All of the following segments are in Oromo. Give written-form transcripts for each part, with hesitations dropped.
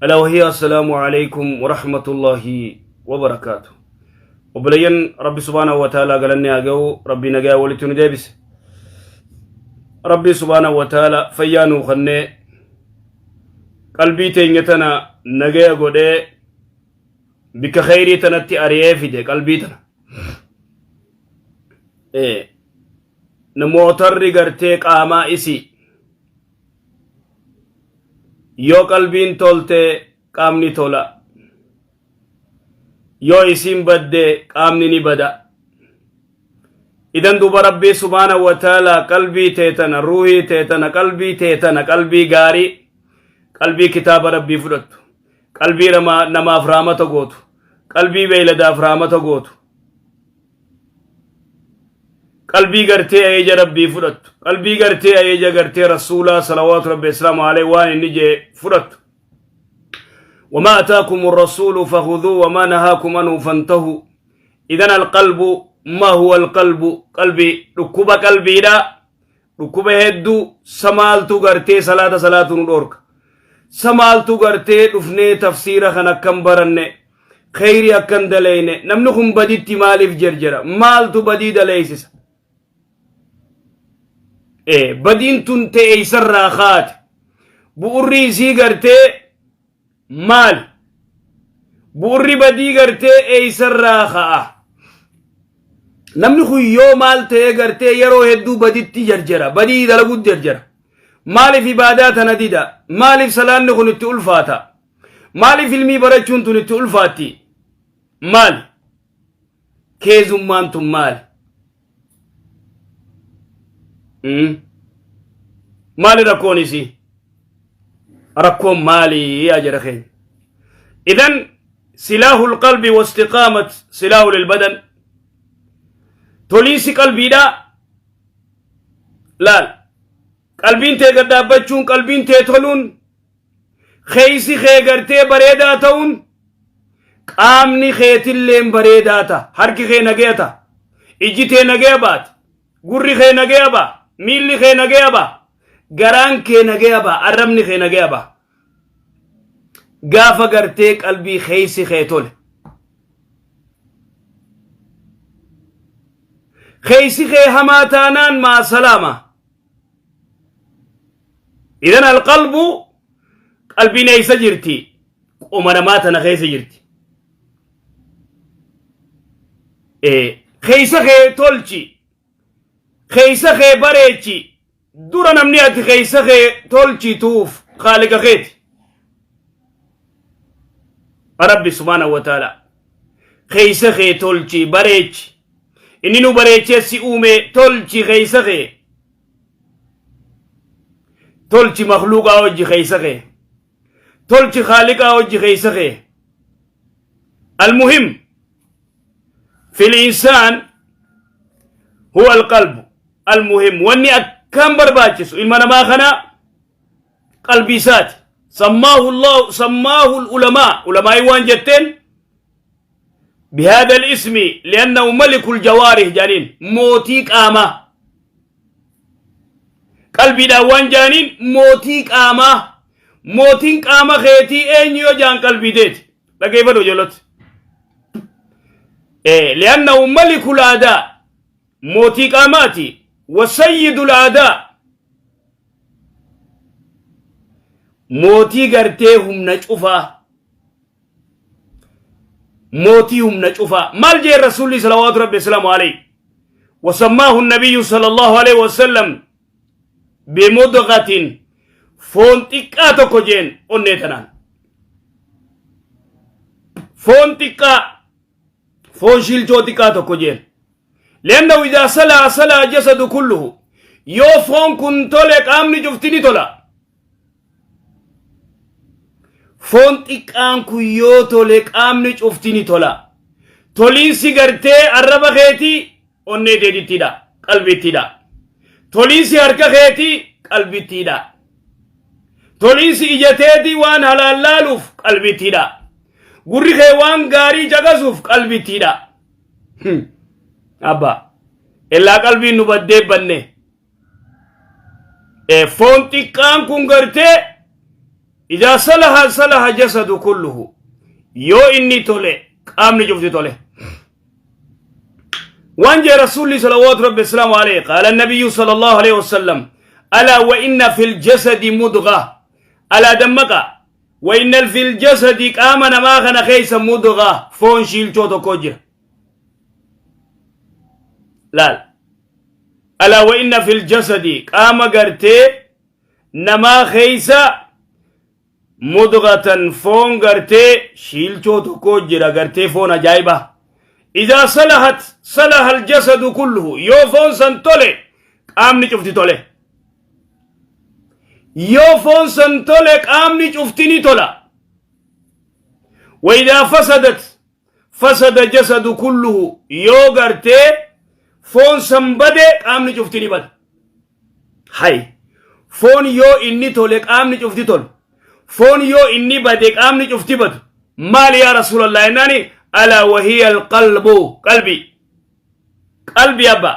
ألا وهي السلام عليكم ورحمة الله وبركاته. Obboleeyyan Rabbi subhaanahu wa ta'aalaa galanni haa ga'u. Rabbi nagaa walitti nu deebise. Rabbi subhaanahu wa ta'aalaa fayyaa nuu kennee, qalbii teenya tana nagaya godhee, bikka kheyrii tanatti ari'ee fide. Qalbii tana namootarri gartee qaamaa isii yoo qalbiin tolte qaamni tola, yoo isiin badde qaamni ni bada. Idan duuba Rabbii subhaanahu wa ta'aalaa qalbii teetana, ruuhii teetana, qalbii teetana, qalbii gaarii, qalbii kitaaba Rabbii fudhattu, qalbii namaaf raamata gootu, qalbii beeyladaaf raamata gootu, qalbii gartee ajaja Rabbii fudhattu, qalbii gartee ajaja gartee Rasuulaa salawaatu Rabbi islaamu alayhi waan inni jee fudhattu. وما أتاكم الرسول فخذوه وما نهاكم عنه فانتهوا. إذن القلب، ما هو القلب؟ قلبي dhukkuba qalbiidha. Dhukkuba hedduu samaaltu gartee salaata salaatu nu dhorka, samaaltu gartee dhufnee tafsiira kan akkam baranne, kheyri akkan daleyne. Namni kun baditti maaliif jerjera? Maaltu badii daleeysisa? Badiin tun ta'e isarraa kaate, bu'urri isii gartee maali? Bu'urri badii gartee eeysarraa ka'a? Namni kun yoo maal ta'ee gartee yeroo hedduu baditti jarjara, badii dalaguutti jarjara? Maaliif ibaadaa tana dida? Maaliif salaanni kun itti ulfaata? Maaliif ilmii barachuun tun itti ulfaatti? Maali keezummaan tun? Maali? Maali rakkoon isii? Rakkoon maali yaa jara keenya? Idan silaahul qalbi wastiqaamat silaahu lilbadan. Toliinsi qalbiidha. Laal, qalbiin tee gad dhaabbachuun, qalbiin tee toluun, keeysi kee gartee bareedaa ta'uun, qaamni keetilleen bareedaa ta'a. Harki kee nagaya ta'a, ijji tee nagaya baati, gurri kee nagaya ba'a, miilli kee nagaya ba'a, garaan kee nagaya ba'a, arrabni kee nagaya ba'a gaafa gartee qalbii keeysi kee tole. Keeysi kee hamaa taanaan maa salaama. Idan alqalbu, qalbiin eeysa jirti? Qoma namaa tana keessa jirti. Keeysa kee tolchi, keeysa kee bareechi. Dura namni ati keeysa kee tolchituuf khaaliqa keeti, Rabbi subhaanahu wa ta'ala. Keeysa kee tolchi, bareechi. Inni nu bareechee si uume. Tolchi keeysa kee, tolchi makluuqaa hojji keeysa kee tolchi, khaaliqaa hojji keeysa kee. المهم في الإنسان هو القلب. المهم wanni akkam barbaachisu ilma namaa kana qalbii isaati. سماه الله، سماه العلماء، علماء waan jetteen بهذا الاسم لأنه ملك الجوارح جانين، mootii qaamaa qalbiidhaan waan jaaniin. Mootii qaamaa, mootiin qaama keetii eenyu yoo jaan, qalbii teeti. Dhageeffadhu ijoolloti. لأنه ملك الأعضاء، mootii qaamaati، وسيد الأعضاء، mootii gartee humna cufaa, mootii humna cufaa. Maal jee Rasuulli salawaatu Rabbi wasalaamu alayhi? وسماه النبي صلى الله عليه وسلم بمضغة، foon xiqqaa tokko jeen onnee tanaan. Foon xiqqaa, foon shilchoo xiqqaa tokko jeen. لأنه إذا صلح صلح الجسد كله. Yoo foon kun tole qaamni cufti ni tola. Foon xiqqaan kun yoo tole qaamni cufti ni tola. Toliinsi gartee arraba keetii onnee teetittidha, qalbittidha. Toliinsi harka keetii qalbittidha. Toliinsi ija teetii waan halaal laaluuf qalbittidha. Gurri kee waan gaarii caqasuuf qalbittidha. Abbaa illaa qalbiin nu baddee banne. Foon xiqqaan kun gartee Idaa salaha salaha jasadu kulluhu. Yoo inni tole qaamni cufti tole. Waan jee Rasuulli salawaatu rabbi islaamu alayhi qaala nabiyyu sallallahu alayhi wasallam alaa wa inna fil jasadi mudgha alaa dammaqa wa inna fil jasadi qaama namaa kana keessa mudgha foon shiilchoo tokko jira. Laal. Alaa wa inna fil jasadi qaama gartee namaa keessa mudghatan foon gartee shiilchoo tokko jira gartee foon ajaa'ibaa. Idaa salahat salaha aljasadu kulluhu yoo foon san tole qaamni cufti tole. Yoo foon san tole qaamni cufti ni tola. Waidaa fasadat fasada jasadu kulluhu yoo gartee foon san bade qaamni cufti ni bada. Hay foon yoo inni tole qaamni cufti tolu. Foon yoo inni bade qaamni cufti badu. Maali yaa Rasuulallah jennaani alaa wahiya alqalbu qalbi. Qalbi abba.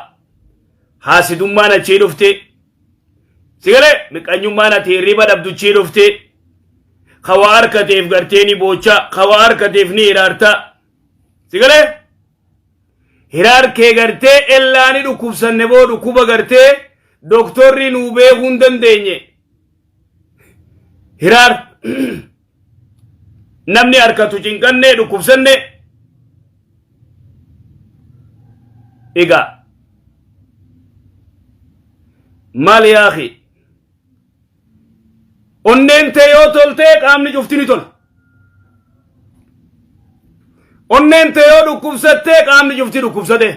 Haasidummaan achii dhufti. Sigalee miqanyummaan ati hirriba dhabduchii dhufti. Kawa harkateef gartee ni boocha. Kawa harkateef ni hiraarta. Sigalee hiraar kee gartee ellaa ni dhukkubsanne boo dhukkuba gartee doktorri nuu beekuu hin dandeenye. Hiraar namni harkatu cinqanne dhukkubsanne egaa maal yaaki onneen tee yoo toltee qaamni cufti ni tola. Onneen tee yoo dhukkubsattee qaamni cufti dhukkubsate.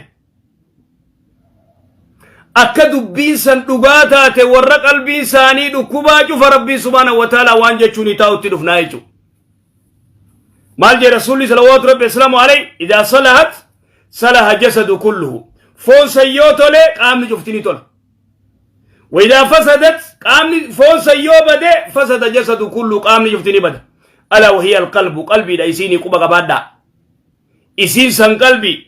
Akka dubbiin san dhugaa taate warra qalbiin isaanii dhukkubaa cufa Rabbiin subhaanahu wa ta'aalaa waan jechuun ni taa'utti dhufnaa jechuudha. Maal jedhe Rasuulli salawaatu Rabbi islaamu alayhi idaa salahat salaha jasadu kulluhu. Foon san yoo tole qaamni cufti ni tola. Waidaa fasadat qaamni foon san yoo bade fasada jasadu kullu qaamni cufti ni bada. Alaa wahiya alqalbu qalbiidha isiinii quba qabaadhaa. Isiin san qalbii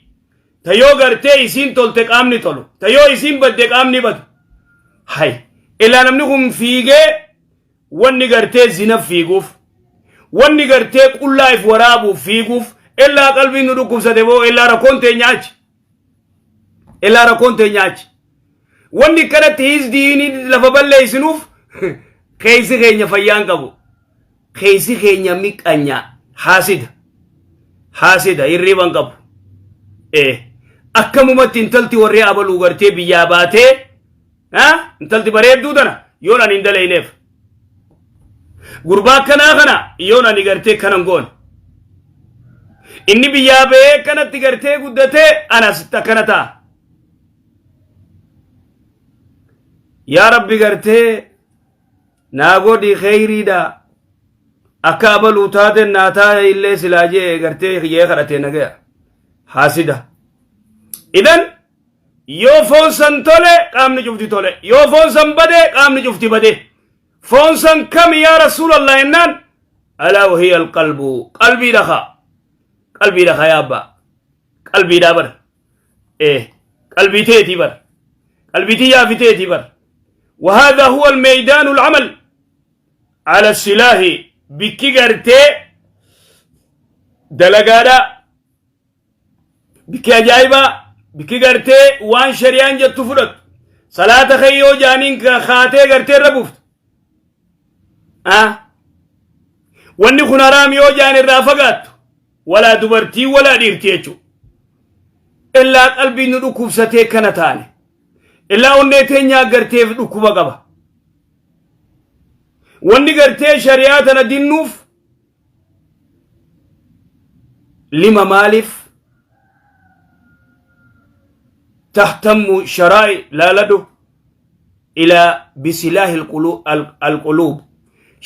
ta yoo gartee isiin tolte qaamni tolu ta yoo isiin badde qaamni badu. Hay ilaa namni kun fiigee wanni gartee zina fiiguuf wanni gartee qullaa if waraabuuf fiiguuf illaa qalbiin nu dhukkubsate boo illaa rakkoon teenya achi. Illaa rakkoon teenya achi. Wanni kanatti hizdiini lafa balleessinuuf keessi keenya fayyaan qabu. Keessi keenya miqqanya haasida. Haasida hirriiban qabu. Ee akkamumatti intalti warri abaluu gartee biyyaa baatee intalti bareedduu tana yoon ani hin dalayneef. Gurbaa akkanaa kana yoon ani gartee kanan goone. Inni biyyaa bahee kanatti gartee guddatee ana asitti akkana ta'a. Yaa Rabbi gartee naa godhi kheyriidha. Akka abaluu taateen naa taa'e illee silaa jee gartee jee kadhatee nagaya. Haasida. Idan yoo foon san tole qaamni cufti tole. Yoo foon san bade qaamni cufti bade. Foon san kami yaa Rasuulallah jennaan alaa wahiya alqalbu qalbii dhakaa. Qalbii dhakaa yaa abbaa. Qalbiidhaa bar. Ee qalbii teetii bar. Qalbii tiyyaa fi teetii bar. وهذا هو الميدان العمل على السلاح bikki gartee dalagaadha bikki ajaa'ibaa bikki gartee waan shari'aan jettu fudhattu salaata kayyoo jaaniin kaatee gartee irra buuftu wanni kun haraam yoo jaan irraa fagaattu walaa dubartii walaa dhiirtii jechuudha. Illaa qalbiin nu dhukkubsatee kana taane. Illaa onnee teenyaa garteef dhukkuba qaba. Wanni gartee shari'aa tana dinnuuf lima maaliif tahtammu sharaa'i laaladhu ilaa bisilaahi alquluub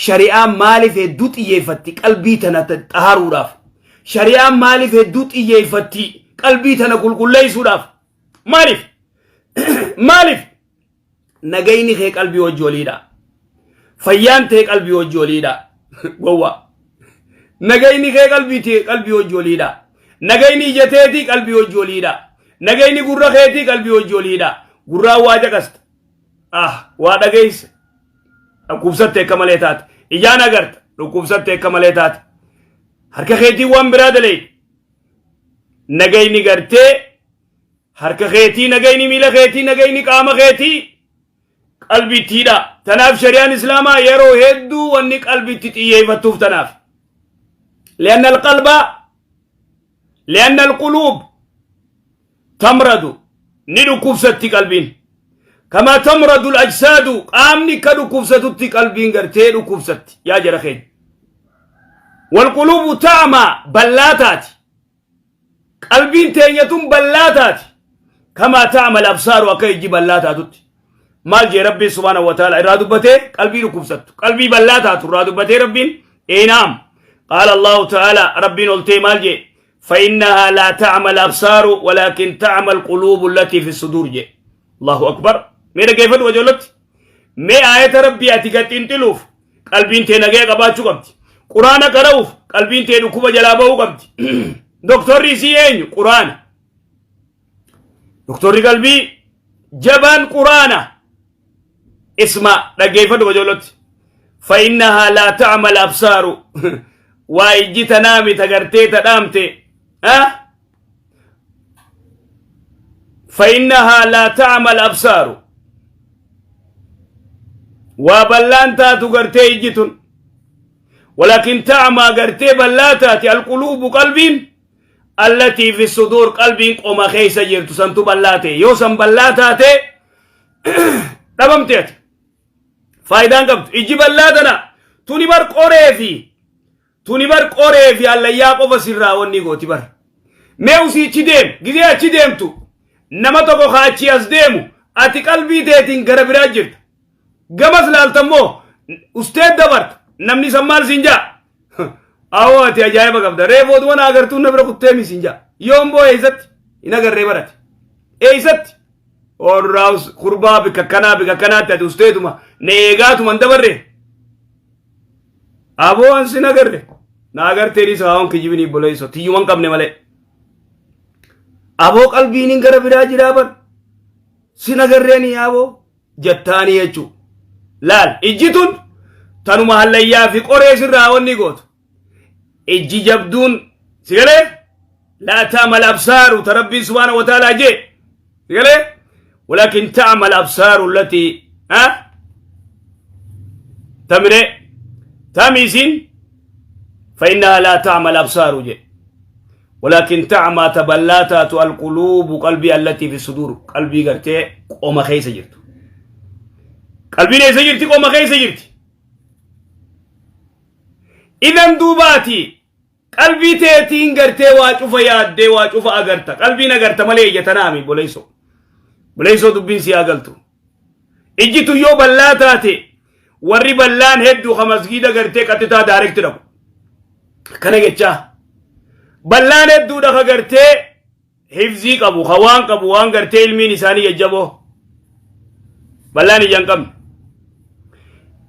shari'aan maaliif hedduu xiyyeeffatti qalbii tana xaharuudhaaf shari'aan maaliif hedduu xiyyeeffatti qalbii tana qulqulleessuudhaaf maaliif maaliif nagayni kee qalbii wajji waliidha fayyaan tee qalbii wajji waliidha gowwaa nagayni kee qalbii tee qalbii wajji waliidha nagayni ija teetii qalbii wajji waliidha nagayni gurra keetii qalbii wajji waliidha gurraan waa caqasta ah waa dhageessa dhukkubsatte akka malee taate ijaan agarta Dhukkubsatte akka malee taate. Harka keetiin waan biraa daleeyde. Nagayni gartee harka keetii nagayni miila keetii nagayni qaama keetii qalbittiidha. Tanaaf shari'aan islaamaa yeroo hedduu wanni qalbitti xiyyeeffattuuf tanaaf. Li'anna alqalba li'anna alquluub tamradu ni dhukkubsatti qalbiin. Kama tamradu al-ajsaadu qaamni akka dhukkubsatutti qalbiin gartee dhukkubsatti yaa jara keenya. Walquluubu ta'ama ballaa taati. Qalbiin teenya tun ballaa taati. Kamaa ta'amal absaaru akka ijji ballaa taatutti. Maal jee Rabbiin subhaanahu wa ta'ala irraa dubbatee qalbii dhukkubsattu. Qalbii ballaa taatu irraa dubbatee Rabbiin eenaam. Qaala Allahu ta'ala Rabbiin oltee maal jee فإنها لا تعمى الأبصار ولكن تعمى القلوب التي في الصدور جي الله أكبر ميرا كيف وجلت مي آية ربي أتي تلوف qalbiin tee nagaya qabaachuu qabdi. Quraana qara'uuf qalbiin tee dhukkuba jalaa bahuu qabdi. Doktorri isii eenyu? Quraana. Doktorri qalbii jabaan quraana. Isma dhaggeeffadhu ijoollotti. Fa'innahaa laa ta'amal absaaru. Waa ijji tanaami tagartee tadhaamte. فإنها لا تعمى الأبصار وبلان تاتو غرتي إجتن ولكن تعمى غرتي بلاتاتي القلوب قلب التي في الصدور قلب قوم خيس جرتو سنتو بلاتي يوسن بلاتاتي دبمتيت faayidaan qabdu ijji ballaa tana tuni bar qoree fi Tuni bar qoree fi hallayyaa qofa sirraa wanni gooti bar. Mee usii achi deem gizee achi deemtu nama tokko ka achii as deemu ati qalbii teetiin gara biraa jirta. Gamas laaltammoo ustee dabarta namni san maal siin jaa. Awoo ati ajaa'iba qabda reefu oduma na agartuun na bira kutteemi siin jaa. Yoom boo eessatti hin agarree barate. Eessatti orraus kurbaa bikka kanaa bikka kanaatti ati usteetuma na eegaatuma hin dabarree. Aboo an sin agarre. Na agartee dhiisa waan kijibini obboleesso tiyyuma hin qabne malee. Aboo qalbiin hin gara biraa jiraa bar. Sin agarreeni aboo jettaanii jechuu. Laal ijji tun tanuma hallayyaa fi qoree sirraa wanni gootu. Ijji jabduun si galee laa ta'mal absaaru ta rabbiin subhaana wa ta'aalaa jee si galee walaakin ta'mal absaaru allatii ha tamire tami isiin فإنها لا تعمى الأبصار جي ولكن تعمى تبلاتات القلوب قلبي التي في الصدور قلبي قرتي قوم خيس جرت قلبي ليس جرتي قوم خيس جرتي Idan duubaati qalbii teetiin gartee waa cufa yaaddee waa cufa agarta. Qalbiin agarta malee ija tanaami boleessoo. Boleessoo dubbiin si agaltu. Ijji tun yoo bal'aa taate warri bal'aan hedduu ka masgiida gartee qaxitaa daarekti dhaqu. Akkana jechaa. Bal'aan hedduudha ka gartee hifzii qabu ka waan qabu waan gartee ilmiin isaanii jajjaboo bal'aan ija hin qabne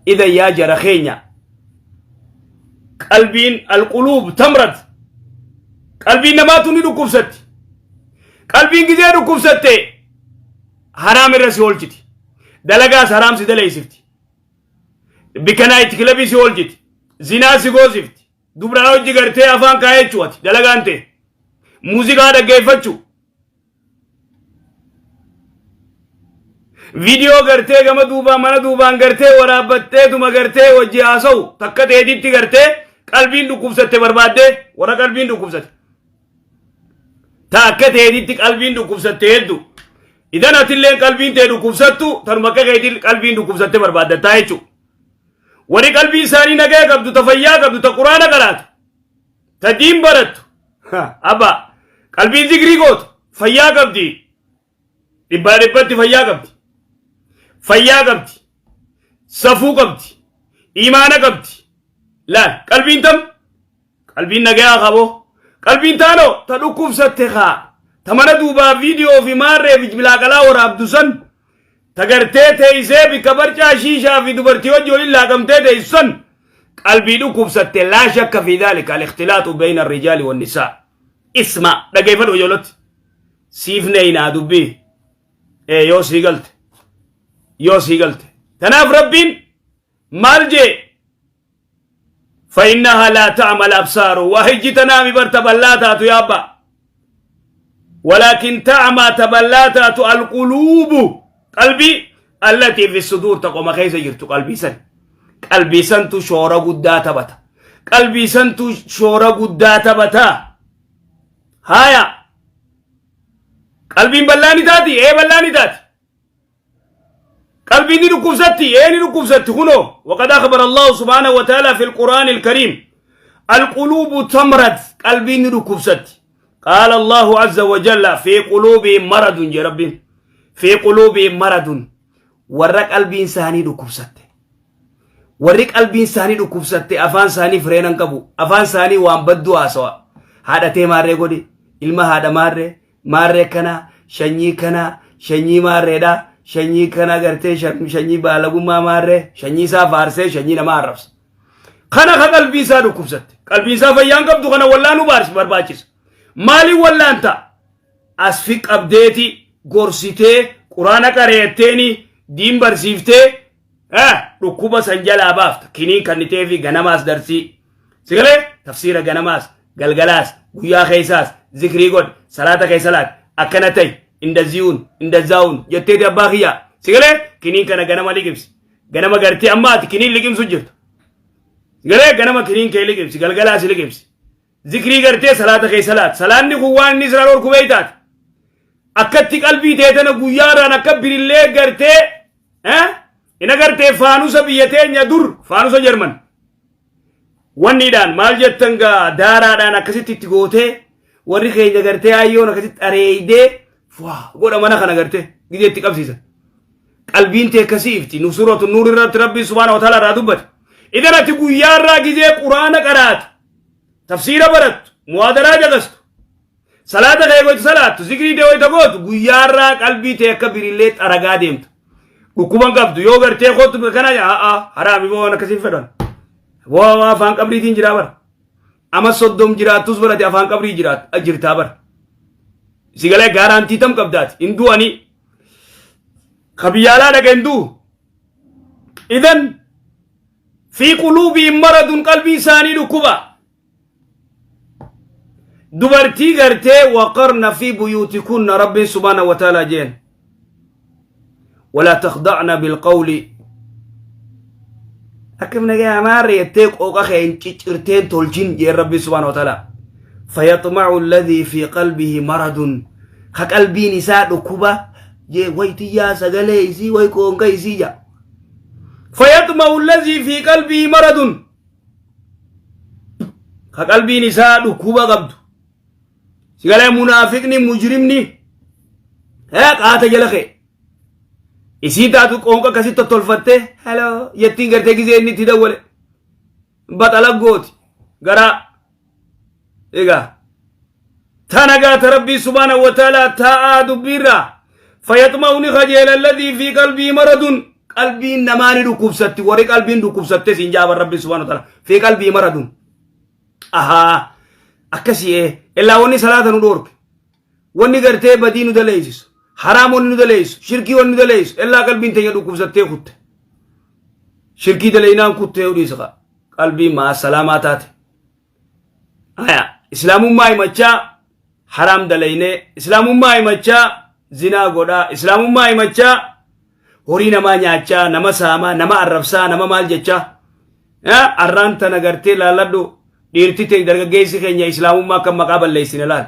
idan yaa jara keenya qalbiin alquluub tamrad qalbiin namaatu ni dhukkubsatti qalbiin gizee dhukkubsatte haraam irra si oolchiti dalagaas haraam si daleessifti bikka naayit kilabii si oolchiti zinaa si goosifti Dubraa hojii gartee afaan kaayachuu ati dalagaan ta'e. Muuziqaa dhaggeeffachuu. Viidiyoo gartee gama duubaan mana duubaan gartee waraabbatteetuma gartee wajji haasa'u takka teetitti gartee qalbiin dhukkubsatte barbaaddee warra qalbiin dhukkubsatte. Ta akka teetitti qalbiin dhukkubsatte hedduu. Idan atillee qalbiin tee dhukkubsattu tanuma akka keetii qalbiin dhukkubsatte barbaaddattaa jechuudha. Warri qalbii isaanii nagaya qabdu, ta fayyaa qabdu, ta quraana qaraatu, ta diin barattu. Abba, qalbiin zikrii gootu fayyaa qabdi. Dhibbaa dhibbatti fayyaa qabdi. Fayyaa qabdi. Safuu qabdi. Imaana qabdi. Laal, qalbiin tam? Qalbiin nagayaa qaboo. Qalbiin taanoo ta dhukkubsatte kaa. Ta mana duubaa viidiyoo fi maarree fi bilaaqalaa waraabdu san. Ta gartee teessee bikka barcaa shiishaa fi dubartii wajji waliin laaqamtee teessu san. Qalbii dhukkubsatte laa shakka fi dhaalika al-ikhtilaaxu bayna ar-rijaali wan nisaa. Isma dhageeffadhu ijoollotti. Siif neeynaa dubbii. Ee yoo sii galte. Yoo sii galte. Tanaaf Rabbiin maal jee? فإنها لا تعمى الأبصار. وهجي تنامي برتبلا تاتو يا أبا، ولكن تعمى تبلا تاتو القلوب، قلبي التي في الصدور. تقوم خيس جرتو قلبي سن، قلبي سنتو شورا قدا تبتا، قلبي سنتو شورا قدا تبتا. هايا قلبي بلاني تاتي، ايه بلاني تاتي، قلبي ني ركوبستي، ايه ني ركوبستي. هنو وقد أخبر الله سبحانه وتعالى في القرآن الكريم القلوب تمرض، قلبي ني ركوبستي. قال الله عز وجل في قلوبهم مرض، يا ربي في قلوبهم مرض. warra qalbiin isaanii dhukkubsatte, warri qalbiin isaanii dhukkubsatte afaan isaanii fireenan qabu, afaan isaanii waan badduu haasawa. Haadhatee maarree godhi, ilma haadha maarree maarree kana, shanyii kana, shanyii maarreedha, shanyii kana gartee, shanyii baalagummaa maarree, shanyii isaa faarsee shanyii nama arrabsa. Kana ka qalbii isaa dhukkubsatte, qalbii isaa fayyaan qabdu, kana wallaanuu barbaachisa. Maaliin wallaanta? Asfi qabdeeti gorsitee, quraana qareetteeni, diin barsiiftee, dhukkuba san jalaa baafta. Kiniin kannitee fi ganamaas darsii sigalee tafsiira, ganamaas galgalaas guyyaa keessaas zikrii godh, salaata keessa laat, akkana ta'i, indazi'uun indazaa'uun jetteeti. Abbaa kiyyaa, sigalee kiniin kana ganama liqimsi, ganama gartee amma ati kiniin liqimsu jirtu. Sigalee ganama kiniin kee liqimsi, galgalaas liqimsi, zikrii gartee salaata keessa laat. Salaanni kun waan inni israa dhorku beeytaati. Akkatti qalbii teetana guyyaarraan akka birillee gartee ina gartee faanusa biyya teenya dur, faanusa Jarman wanniidhaan maal jettan gaa, daaraadhaan akkasitti itti gootee, warri keenya gartee hayyoon akkasitti areeydee waa godha, mana kana gartee gidee itti qabsiisan. Qalbiin tee akkasii ifti. Nu suuratu Nuur irratti Rabbiin subhaana wa ta'ala irraa dubbate. Idan ati guyyaarraa gizee quraana qaraatu, tafsiira barattu, muwaadaraa jagastu, salaata kee goitu salaattu, zikrii tee wayita gootu, guyyaarraa qalbii tee akka birillee xaragaa deemtu, dhukkuban qabdu. Yoo gartee kootu kana haa haraami boo, waan akkasiin fedhan waa afaan qabriitiin jiraa bara. Ama 30 jiraattus barate, afaan qabrii jirtaa bara. Sigalee guarantee tam qabdaati hin du'anii ka biyyaalaa dhaqa hin du'u. Idan في قلوبهم مرض, qalbii isaanii dhukkuba. Dubartii gartee وقرن في بيوتكن, rabbiin subhaana wa ta'ala jeen ولا تخضعن بالقول. Akkam nagaa amaarre jettee qooqa kee hin ciccirteen tolchin jeen rabbiin subhaana wa ta'ala. فيطمع الذي في قلبه مرض, ka qalbiin isaa dhukkuba jee, waytiyyaa sagalee isii, way qoonqa isii ja. فيطمع الذي في قلبه مرض, ka qalbiin isaa dhukkuba qabdu, sigalee munaafiqni mujrimni qaata jala kee isii taatu qoonqa akkasitti tottolfatte hello jettiin gartee gizee inni itti dawwale baxala gooti gara. Egaa tana gaata Rabbii subhaanahu wa ta'ala taa'aa dubbiirraa. فيطمع ni kajeela الذي في قلبه مرض. Qalbiin namaa ni dhukkubsatti. Warri qalbiin dhukkubsatte siin jaaban Rabbii subhaanahu wa ta'ala في قلبه مرض. Ahaa, akkasii. Illaa wanni salaata nu dhoorke, wanni gartee badii nu daleeysisu, haraam wanni nu daleeysu, shirkii wanni nu daleeysu, illaa qalbiin teenya dhukkubsattee kutte. Shirkii daleeynaan kuttee dhiisa, qalbiin maa salaamaa taate. Aya, islaamummaa himachaa haraam daleeynee, islaamummaa himachaa zinaa godhaa, islaamummaa himachaa horii namaa nyaachaa, nama saamaa, nama arrabsaa, nama maal jechaa. Arraan tana gartee laalladhu, dhiirti ta'e dargaggeessi keenya islaamummaa akka maqaa balleessine laal.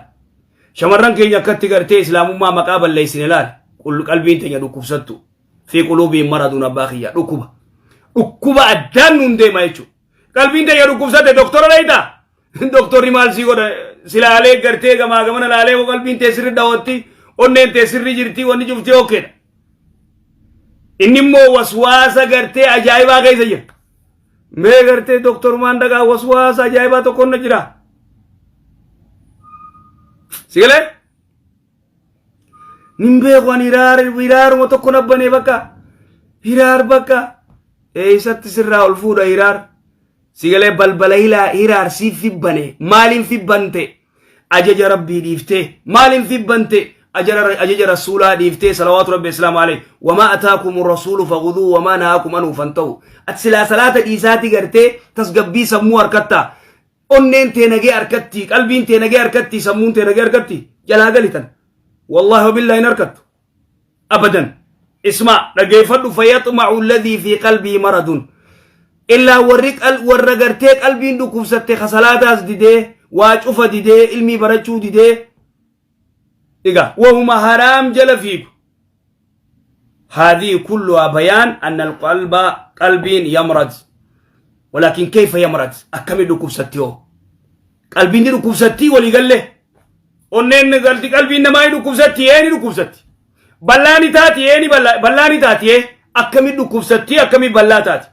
Shamarran keenya akkatti gartee islaamummaa maqaa balleessine laal. Qalbiin teenya dhukkubsattu. في قلوبهم مرض. Abbaa kiyya, dhukkuba. Dhukkuba addaan nuun deema jechuudha. Qalbiin teenya dhukkubsatte doktora dheeyta. Doktorri maal sii godha? Silaalee gartee gamaa gamana laalee, qalbiin tee sirri dhawatti, onneen tee sirri jirti, wanni cufti okayedha. Inni immoo waswaasa gartee ajaa'ibaa keessa jira. Mee gartee doktorumaan dhagaa, waswaasa ajaa'ibaa tokko na jira. Sigalee? Nin beeku ani, hiraaruma tokko nabbanee bakka. Hiraar bakka. Eessatti sirraa ol fuudha hiraar? Sigalee balbala hiraar siif fibbane. Maaliin fibbante? Ajaja Rabbii dhiiftee. Maaliin fibbante? Ajaja rasuulaa dhiiftee, salawaatu rabbi islaamu alayhi, wamaa ataakum rasuulu fakhuduu wamaa nahaakum anhu fantahu. Ati silaa salaata dhiisaati gartee tasgabbii sammuu harkattaa, onneen tee nagee harkatti, qalbiin tee nagee harkatti, sammuun tee nagee harkatti, jalaa galitan. Wallaahi wabillaahi hin harkattu abadan. Isma dhageeffadhu: fayaxma'u alladhii fi qalbii maradun, illaa warri warra gartee qalbiin dhukkubsatte, ka salaataas didee, waa cufa didee, ilmii barachuu didee, egaa wahuma haraam jala fiigu. هذه كلها بيان أن القلب قلبين يمرض، ولكن كيف يمرض؟ أكمل dhukkubsatti hoo? Qalbiin ni dhukkubsatti walii galle. Onneen galti, qalbiin namaa ni dhukkubsatti, ee, ni dhukkubsatti. Bal'aa ni taati, ee, ni bal'aa ni taati, ee. Akkamitti dhukkubsatti? Akkamitti bal'aa taati?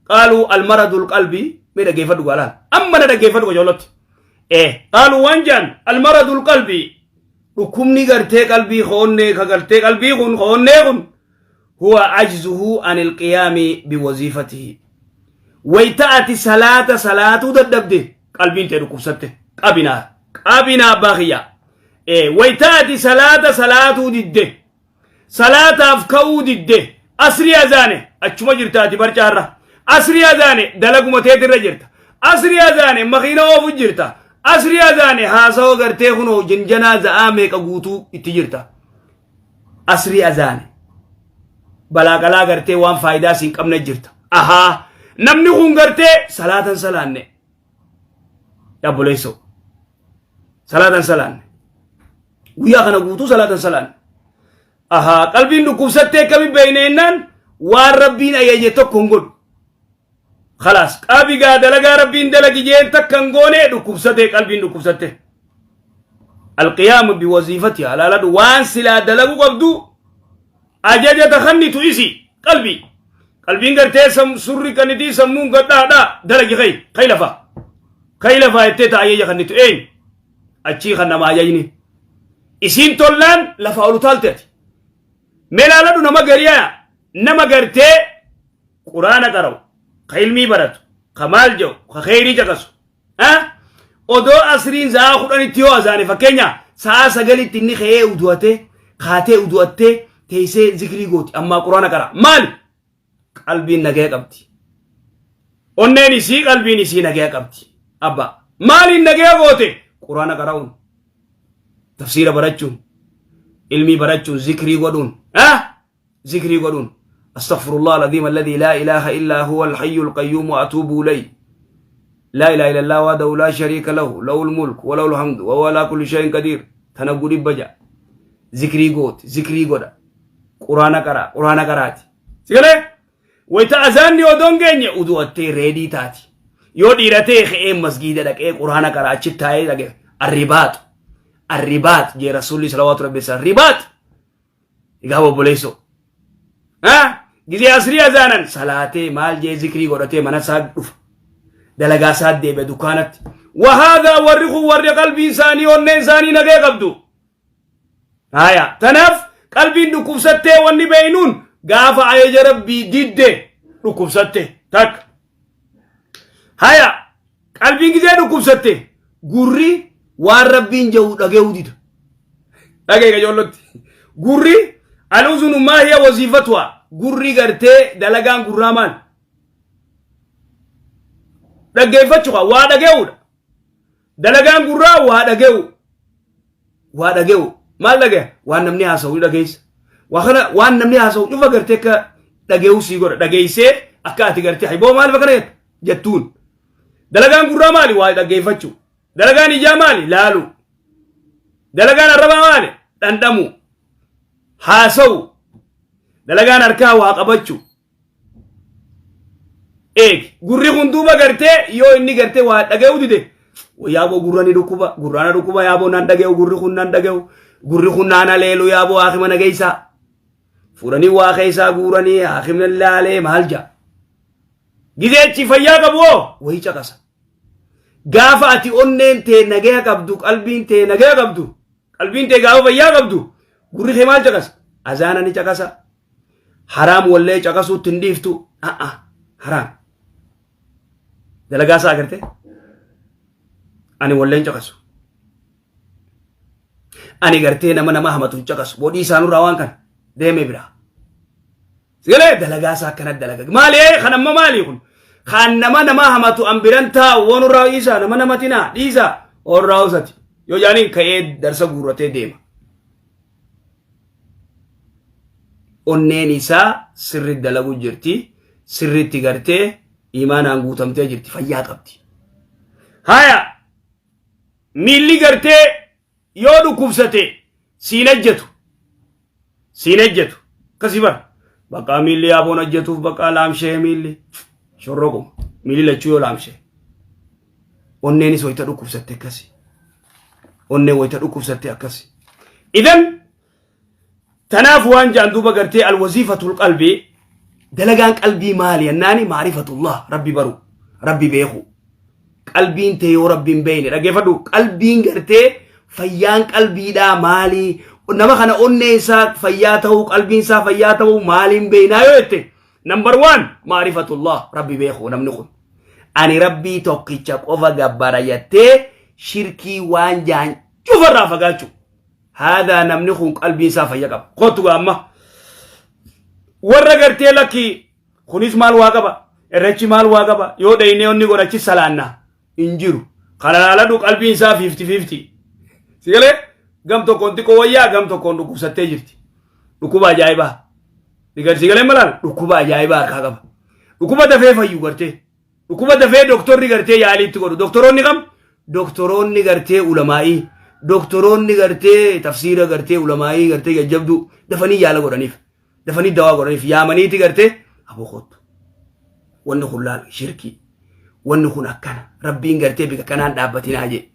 قالوا المرض القلبي. Mee dhaggeeffadhu gaalaan, amma na dhaggeeffadhu qajoolotti. Ee, قالوا waan jaan: المرض القلبي, dhukkubni gartee qalbii hoonnee ka gartee qalbii kun hoonnee kun, هو عجزه عن القيام بوظيفته. Wayta ati salaata salaatuu dadhabde, qalbiin tee dhukkubsatte. Qabinaa, qabinaa, abbaa kiyya. Ee, wayta ati salaata salaatuu didde, salaataaf ka'uu didde, asrii azaane achuma jirta, ati barcaarra. Asrii azaane dalaguma teetirra jirta. Asrii azaane makiina oofu jirta. Asrii azaane haasawa gartee kunoo jinjanaa za'aa meeqa guutuu itti jirta. Asrii azaane balaaqalaa gartee waan faayidaa siin qabne jirta. Ahaa, namni kun gartee salaatan salaanne. Yaabboleessoo, salaatan salaanne, guyyaa kana guutuu salaatan salaanne. Ahaa, qalbiin dhukkubsattee akkami beeyne jennaan, waan rabbiin ajaje tokko hin godhu. Khalaas, qabigaa dalagaa rabbiin dalagi jeen takka hin goone, dhukkubsate, qalbiin dhukkubsatte. القيام بوظيفتها, alaaladhu, waan silaa dalagu qabdu ajaja takannitu isi qalbii. Qalbiin gartee surri kanitii sammuun gadhaadha, dalagi, kay kay lafa kay lafaa jettee ta ajaja kannitu eenyu? Achii kan nama ajajni isiin tollaan lafa ol utaalte. Ati mee laaladhu, nama gariyaa, nama gartee quraana qara'u, ka ilmii baratu, ka maal jedhu, ka kheyrii caqasu, odoo asriin sa'a 10tti yoo azaane, fakkeenya sa'a 9tti inni ka'ee udu'atee kaatee udu'attee teessee zikrii gooti, ammaa quraana qara. Maali? Qalbiin nagaya qabdi. Onneen isii, qalbiin isii nagaya qabdi. Abba, maaliin nagaya goote? Quraana qara'uun, tafsiira barachuun, ilmii barachuun, zikrii godhuun, zikrii godhuun. أستغفر الله العظيم الذي لا إله إلا هو الحي القيوم وأتوب إليه، لا إله إلا الله وحده لا شريك له، له الملك وله الحمد وهو على كل شيء قدير. تنقل بجا ذكري قوت ذكري قودا، قرآن قرأ، قرآن قرأتي سيقول wayta azaanni odoon geenye udu'attee ready taati. Yoo dhiiratee ka'ee masgiida dhaqee quraana qara, achi taa'ee dhaqee الرباط الرباط jee rasuulli salawaatu rabbi isaa. Ribaat egaa, obboleessoo, gizee asrii azaanan salaatee maal jee zikrii godhatee mana isaa dhufa, dalagaa isaa deebi'a dukkaanatti. وهذا warri kun warri qalbiin isaanii, onneen isaanii nagee qabdu. Haya, tanaaf qalbiin dhukkubsattee wanni beeynuun gaafa ajaja rabbii didde dhukkubsatte takka. Haya, qalbiin gizee dhukkubsatte, gurri waan rabbiin jedhu dhage'uu dida. Dhagee qajoollotti. Gurri, الأذن ما هي وظيفتها? Gurri gartee dalagaan gurraa maal? Dhaggeeffachuudha, waa dhage'uudha. Dalagaan gurraa waa dhage'u. Waa dhage'u. Maal dhagaya? Waan namni haasa'u dhageessa. Waa kana waan namni haasa'u cufa gartee akka dhage'u sii godha. Dhageessee akka ati gartee haiboo maal fakana jettuun. Dalagaan gurraa maali? Waa dhaggeeffachuu. Dalagaan ijaa maali? Laalu. Dalagaan arrabaa maali? Dhandhamu. Haasa'u. Dalagaan harkaa waa qabachuu. Eegi, gurri kun duuba gartee yoo inni gartee waa dhaga'uu dide, yaaboo gurra ni dhukkuba, gurraana dhukkuba, yaaboo naan dhaga'u, gurri kun naan dhaga'u, gurri kun naan aleelu, yaaboo haakima nageessaa. Fuudhanii waa keessaa guuranii haakimni laalee maal ja'a. Gizeechi fayyaa qabu hoo wayii caqasa. Gaafa ati onneen tee nagaya qabdu, qalbiin tee nagaya qabdu, qalbiin tee gaafa fayyaa qabdu, gurri kee maal caqasa? Azaana ni caqasa. Haraam wallee caqasuutti hin dhiiftu. A'a, haraam. Dalagaa isaa agartee? Ani walleen caqasu. Ani gartee nama nama hamatu hin caqasu. Bodhii isaanurraa waan kana deeme biraa. Sigalee dalagaa isaa akkana dalaga. Maali kan amma maali kun? Kan nama nama hamatu an biran taa'u woonurraa dhiisaa nama namatinaa dhiisaa oorraa usati. Yoo jaaniin ka'ee darsa guurratee deema. Onneen isaa sirri dalagu jirti. Sirriitti gartee imaanaan guutamtee jirti. Fayyaa qabdi. Haya miilli gartee yoo dhukkubsate siin ejjetu siin ejjetu akkasii bara baqaa miilli yaaboon ejjetuuf baqaa laamshee miilli shorroquma miilli lachuu yoo laamshee onneenis wayita dhukkubsatte akkasi onneen wayita dhukkubsatte akkasi idan tanaaf waan jaan duuba gartee alwaziifatul qalbii dalagaan qalbii maali jennaani maarifatullah rabbi baru rabbi beeku qalbiin tee yoo rabbi hin beekne dhaggeeffadhu qalbiin gartee fayyaan qalbiidhaa maali nama kana onnee isaa fayyaa ta'uu qalbiin isaa fayyaa ta'uu maaliin beeknaa yoo jette number one maarifatullah rabbi beeku namni kun ani rabbii tokkicha qofa gabbara jettee shirkii waan jaan cufarraa fagaachuu Haadaa namni kun qalbiin isaa fayya qaba. Kottu gaa amma. Warra gartee lakki kunis maal waa qaba? Irrechi maal waa qaba? Yoo dhaynee onni godhachi salaanna hin jiru. Kana laaladhu qalbiin isaa 50-50. Si galee gam tokkoon xiqqoo wayyaa gam tokkoon dhukkubsattee jirti. Dhukkuba ajaa'ibaa. Si galee malaan dhukkuba ajaa'ibaa harkaa qaba. Dhukkuba dafee fayyu gartee. Dhukkuba dafee doktorri gartee yaalii itti godhu. Doktoroonni kam? Doktoroonni gartee ulamaa'ii. Doktoroonni gartee tafsiira gartee ulamaa'ii gartee jajjabduu dafanii yaala godhaniif. Dafanii dawaa godhaniif yaamaniiti gartee aboo kottu. Wanni kun laal shirkii. Wanni kun akkana. Rabbiin gartee bika kanaan dhaabbatinaa jee.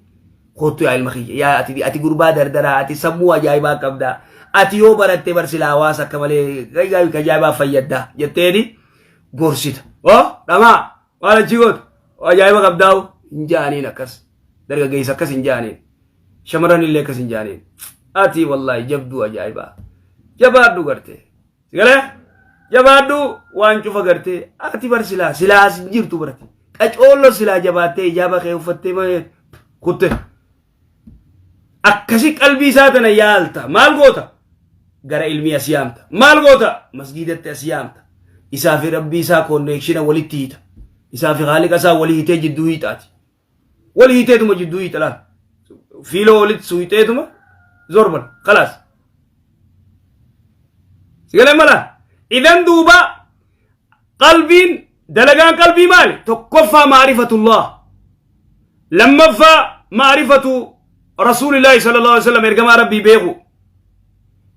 Kottu yaa ilma kiyya. Yaa ati ati gurbaa dardaraa ati sammuu ajaa'ibaa qabdaa. Ati yoo baratte bar silaa hawaasa akka malee ajaa'ibaa fayyaddaa jetteeni. Gorsita. Oh, dhamaa maal achii gootu? Ajaa'iba qabdaa'u hin ja'aniin akkas. Dargaggeessa akkas hin ja'aniin. Shamarran illee akkas hin ja'aniin. Ati wallaahi jabduu ajaa'ibaa. Jabaadhu gartee. Sigalee? Jabaadhu waan cufa gartee. Ati bar silaa silaa as hin jirtu barate. Qacoollo silaa jabaattee ijaaba kee uffattee malee kutte. Akkasi qalbii isaa tana yaalta. Maal goota? Gara ilmii as yaamta. Maal goota? Masgiidatti as yaamta. Isaa fi rabbii isaa connection walitti hiita. Isaa fi haaliqa isaa walii hiitee jidduu hiixaati. Walii hiiteetuma jidduu hiixa laal. Fiiloo walitti suuxeetuma zorbal. Khalaas. Sigalee mala. Idan duuba qalbiin dalagaan qalbii maali? Tokkoffaa maarifatullah. Lammaffaa maarifatu rasuulillaahi sallallahu alaihi wasallam ergamaa rabbii beeku.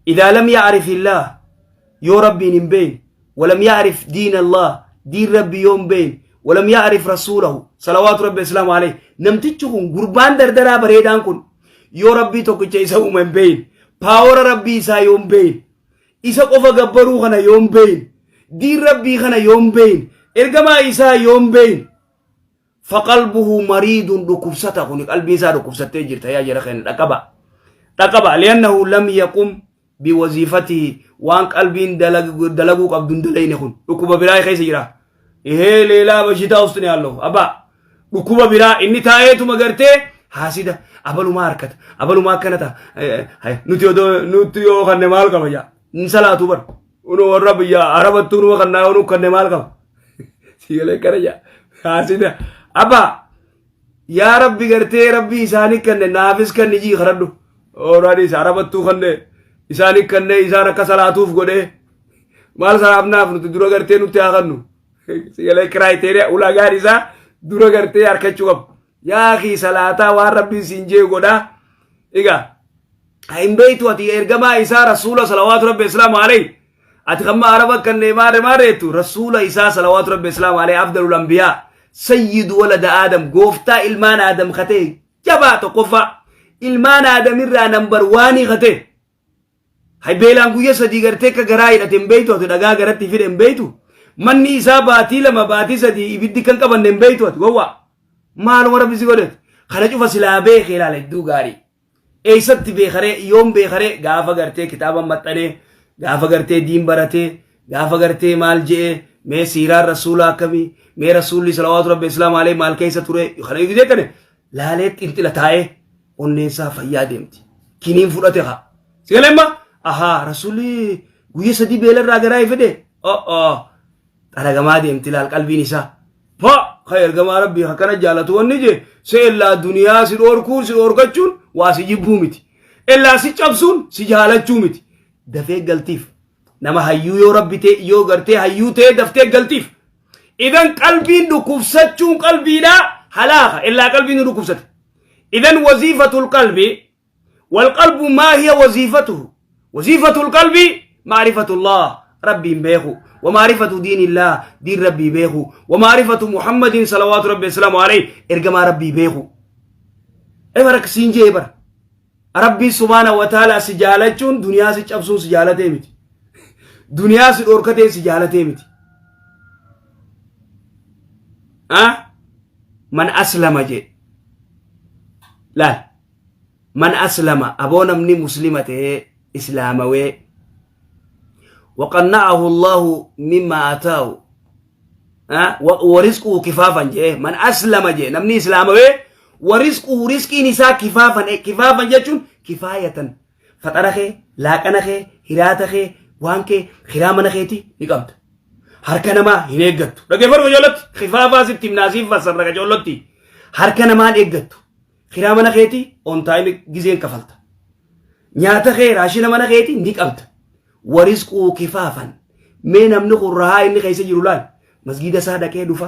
Idaa lam ya'rif illaah yoo rabbiin hin beekne walam ya'rif diin Allah diin rabbii yoo hin beekne walam ya'rif rasuulahu salawaatu rabbi islaamu alayhi namtichi kun gurbaan dardaraa bareedaan kun yoo rabbii tokkicha isa uume hin beekne paawora rabbii isaa yoo hin beekne isa qofa gabbaruu kana yoo hin beekne diin rabbii kana yoo hin beekne ergamaa isaa yoo hin beekne faqalbuhu mariidun dhukkubsata kun qalbii isaa dhukkubsattee jirta yaa jara keenya dhaqaba dhaqaba li'annahu lam yaqum biwaziifatihi waan qalbiin dalaguu qabdu hin dalayne kun dhukkuba biraa keessa jira ihee leelaa bashitaa ustni yaallo abbaa dhukkuba biraa inni taa'eetuma gartee haasida abalumaa harkata abalumaa akkana ta'a nuti odoo nuti yoo kanne maal qaba jaa hin salaatu bar unu warra biyya arabattuu numa kannaa yoo nu kanne maal qaba sigalee kana jaa haasida abbaa yaa rabbi gartee rabbi isaanii kanne naafis kanni jii kadhadhu ooraanis arabattuu kanne isaanii kanne isaan akka salaatuuf godhee maal salaafnaaf nuti dura gartee nutti haa kannu Sigalee criteria ulaagaan isaa dura gartee harkachuu qaba. Yaa akii salaataa waan rabbiin siin jee godhaa. Egaa hin beektu ati ergamaa isaa rasuula salawaatu rabbi islaamu alayhi. Ati kamma araba kannee maare maareetu rasuula isaa salawaatu rabbi islaamu alayhi afdalul anbiyaa sayyidu walada aadam gooftaa ilmaan aadam katee jabaa tokkoffaa ilmaan aadamirraa nambar waanii katee. Hay beelaan guyya sadii gartee akka garaa hidhate hin beektu ati dhagaa garatti fide hin beektu. Manni isaa baatii 2 baatii 3 ibiddi kan qabanne hin beektu ati gowwaa. Maaluma rabbi si godhetu. Kana cufa silaa beeke ilaala hedduu gaarii. Eessatti beekaree yoom beekaree gaafa gartee kitaaba maxxanee gaafa gartee diin baratee gaafa gartee maal je'ee mee siiraan rasuulaa akkamii mee rasuulli salawaatu rabbi islaam alee maal keessa ture kana eegdee kana laalee xinxila taa'ee onneen isaa fayyaa deemti. Kiniin fudhate haa. Si galee amma ahaa rasuulli guyya sadii beelarraa garaa fedhe. Oh xaragamaa deemti laal qalbiin isaa. Fa ka ergamaa rabbii akkana jaalatu wanni jee se ellaa duniyaa si dhoorkuun si dhoorkachuun waa si jibbuu miti. Ellaa si cabsuun si jaalachuu miti. Dafee galtiif nama hayyuu yoo rabbi ta'e yoo gartee hayyuu ta'e daftee galtiif. Idan qalbiin dhukkubsachuun qalbiidhaa halaaka illaa qalbiin nu dhukkubsate. Idan waziifatul qalbii wal qalbu maa hiya waziifatuhu waziifatul qalbii maarifatullah rabbiin beeku wa maarifatu diinillah diin rabbii beeku wa maarifatu muhammadin salawaatu rabbi wasalaamu alayhi ergamaa rabbii beeku. Ebar akkasiin jee bara. Rabbii subhaana wa ta'ala si jaalachuun duniyaa si cabsuun si jaalatee miti. Duniyaa si dhorkatee si jaalatee miti. Ah? Man aslama jee. Laal. Man aslama aboo namni muslima ta'ee islaamawee. Waqanna'ahu Allahu mimma ataahu. Warisquhu kifaafan jee man aslama jee namni islaamawee warisquhu risqiin isaa kifaafan kifaafan jechuun kifaayatan faxara kee laaqana kee hiraata kee waan kee kiraa mana keetii ni qabda harka namaa hin eeggattu dhaggeeffadhu qajeellotti kifaafaa sitti himnaasiif fassarra qajeellotti harka namaa hin eeggattu kiraa mana keetii on time gizeen kafalta nyaata kee raashina mana keetii ni qabda warisquu kifaafan mee namni kun rahaa inni keessa jiru laal masgiida isaa dhaqee dhufa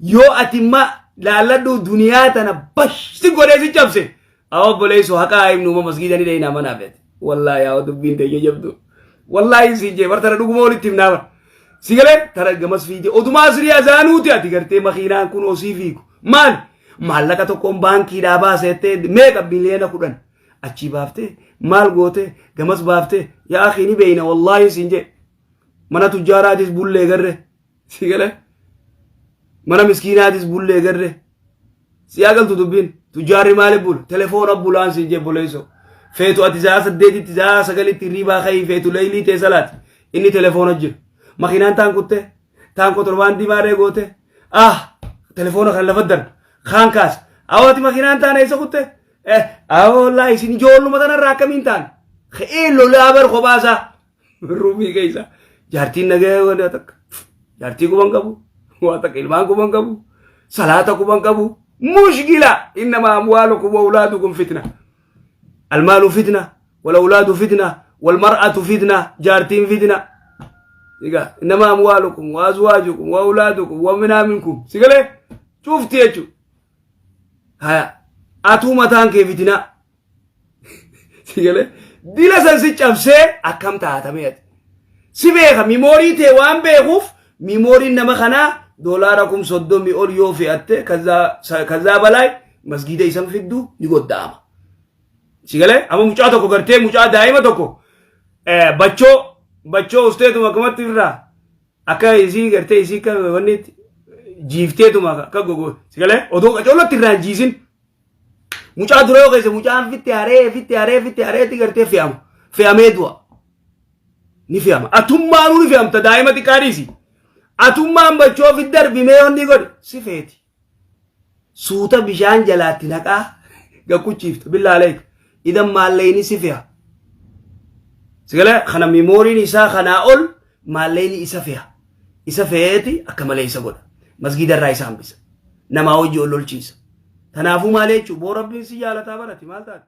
yoo ati ma laalladhu duniyaa tana bashti godhee si cabse haa obboleessu haqaa himnu uma masgiida ni dheeyna manaa feete wallaahi haa dubbiin teenya jabdu wallaahi siin jee bar tana dhuguma walitti himnaa bar si galee tana gamas fiige odumaa asirii azaanuuti ati gartee makiinaan kun osii fiigu maal maallaqa tokkoon baankiidhaa baaseettee meeqa 10 biliyoona achii baaftee maal goote gamas baaftee yaa akii ni beeyna wallaahi siin jee mana tujjaaraatis bullee garre si galee mana miskiinaatis bullee garre si agaltu dubbiin tujjaarri maaliif bula telefoona bulaan siin jee boleesso feetu ati sa'a 8tti sa'a 9tti hirriibaa ka'ii feetu leeylii tee salaati inni telefoona jira makiinaan taan kuttee taan kotorbaandii maaree goote ah telefoona kan lafa darba kaan kaasa awwaati makiinaan taan eessa kuttee Eh, wallaahi isin ijoolluma tanarraa akkamiin ta'an? Ka'ee lolaa bar kophaasaa. Ruumii keessa. Jaartiin nagaya waa takka. Jaartii quban qabu. Waa takka ilmaan quban qabu. Salaata quban qabu. Mushkila. Innama amwaalukum wa awlaadukum fitna. Almaalu fitna. Wal awlaadu fitna. Wal mar'atu fitna. Jaartiin fitna. Egaa innama amwaalukum wa azwaajukum wa awlaadukum wa minaa minkum. Si galee? Cufti jechuudha. Haya atuu mataan kee fitinaa. Si galee dila san si cabsee akkam taatamee ati. Si beeka mimoorii tee waan beekuuf mimooriin nama kanaa doolaara 30,000 ol yoo fe'atte kazaa balaay masgiida isan fiddu ni godda'ama. Si galee amma mucaa tokko gartee mucaa daa'ima tokko bachoo bachoo usteetuma akkamatti irraa akka isii gartee isii akka wanni jiifteetuma akka gogo si galee odoo qacoolotti irraa hin jiisin mucaa dura yoo keessa mucaan fitti haree fitti haree fitti hareetti gartee fe'ama fe'amee du'a ni fe'ama atummaanuu ni fe'amta daa'ima xiqqaa dhiisi atummaan bachoo fi darbi mee wanni godhe si feeti suuta bishaan jalaatti naqaa gakkuchiifta billaa aleeka idan maalleeyni si fe'a sigalee kana miimooriin isaa kanaa ol maalleeyni isa fe'a isa fe'eeti akka malee isa godha masgiida irraa isa hambisa namaa hojii ol lolchiisa tanaafuu maal jechuu boo rabbiin si jaalataa barati maal taate.